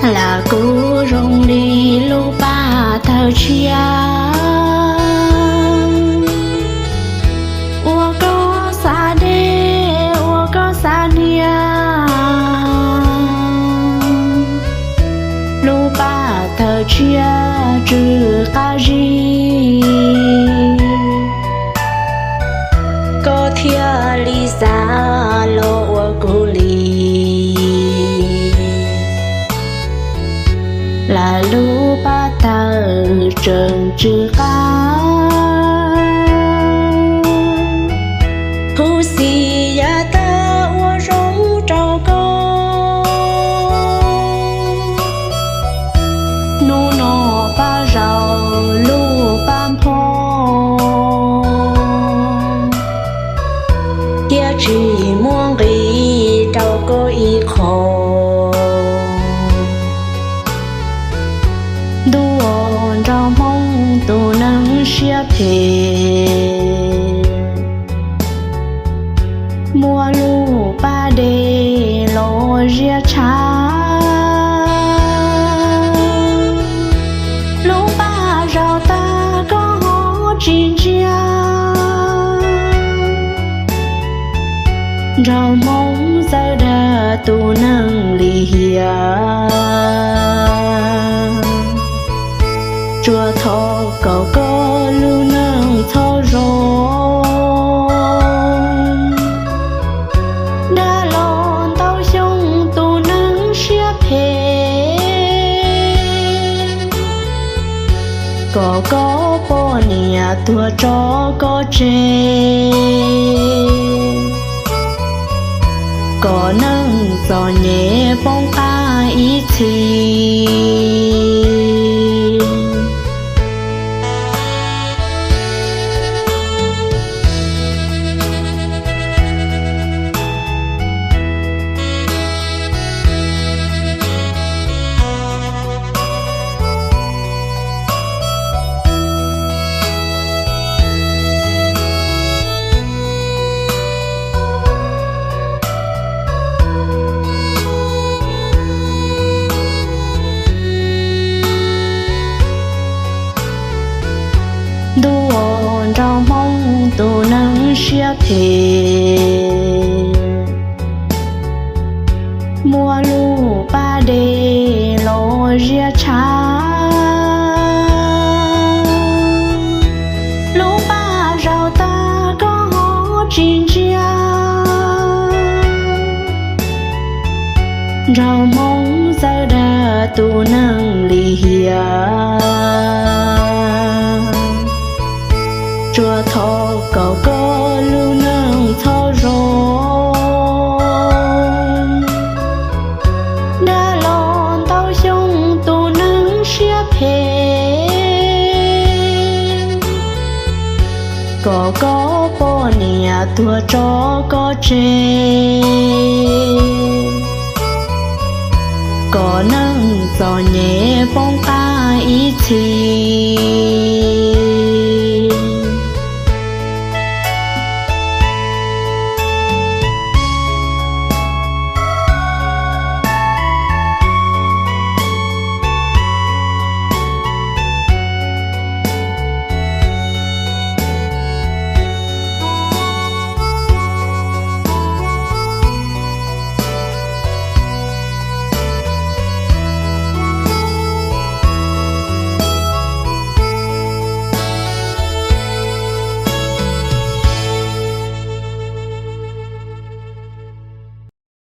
Lam kuj zoo li lub paj tawg tshiab, ua koj xav dej, ua koj xav niam. Lub paj tawg tshiab tsw qab zib, koj thiaj li xav los ua kuv li. Lam lub paj tawg tseem tsw qab, huv xim yav tag ua zoo rau koj. Hnub no paj zaum lub paj npho, thiab tsis muaj nqis rau koj ib qho. Ntuj aw, nraug Hmoob tus neeg siab phem, muab lub paj dej los ziab tshav. Lub paj zaum tag koj ho tsis ntsia, nraug Hmoob Xawj Dag tus neeg lim hiam, tsuas thov kom koj lub neej txhob zoo. Dag los ntau xyoo tus neeg siab phem, kom koj poj niam tuag tso koj tseg, kom neej txom nyem poob qab ib txhis. Ntuj aw, nraug Hmoob tus neeg siab phem, muab lub paj dej los ziab tshav. Lub paj zaum tag koj ho tsis ntsia, nraug Hmoob Xawj Dag tus neeg lim hiam, tsuas thov kom koj lub neej txhob zoo. Dag los ntau xyoo tus neeg siab phem, kom koj poj niam tuag tso koj tseg, kom neej txom nyem poob qab ib txhis.